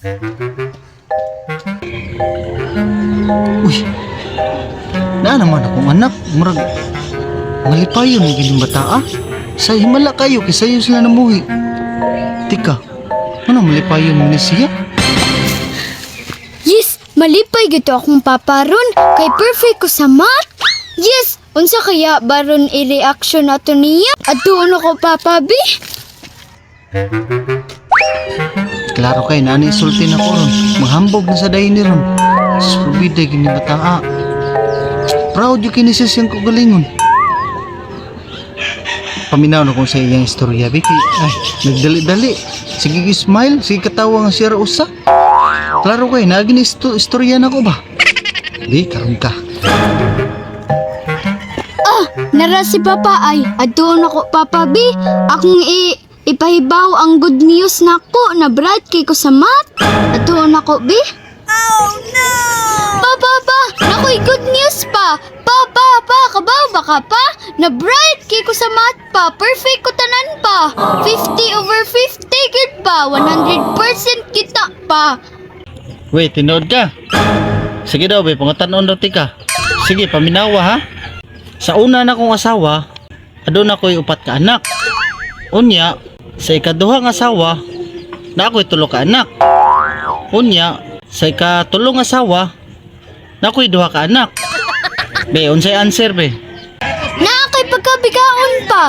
Uy, naa naman akong anak. Murag, malipayon ng gining bata ah. Sa himala kayo, kay sayo sila namuhi. Tika, ano malipayon mo ni siya? Yes, malipay gito akong papa ron kay perfect ko sa math. Yes, unsa kaya baron i-reaction nato niya? Adtuon ako, Papa B. Klaro kay nani isulti na ko ron. Maghambog na sa dayon ni ron. Sus, probida gini bata ah. Proud yung kini siya siyang kagalingon. Paminaw na kung sa iyang istorya, Vicky. Ay, nagdali-dali. Sige, smile. Sige, katawa nga siya usa. Klaro kay, naagi ni istorya na ko ba? Di, karon ka. Ah, nara si Papa ay adtuon ako, Papa B. Akong ipahibaw ang good news nako na bright kay ko sa math. Adtuon ako, B. Oh no! Pa, pa, pa! Nakoy good news pa! Pa, pa, pa! Kabaw ba ka pa? Na bright kay ko sa math pa! Perfect ko tanan pa! 50 over 50 gid pa! 100% kita pa! Wait, tinuod ka. Sige daw, be, pangatanon daw tika. Sige, paminawa ha. Sa una na kong asawa, aduna ko'y upat ka anak. Unya, sa ikaduhang asawa, na ako'y tulo ka anak. Unya, sa ikatulong asawa, na ako'y duha ka anak. Be, unsay answer be? Na ako'y pagkabigaon pa!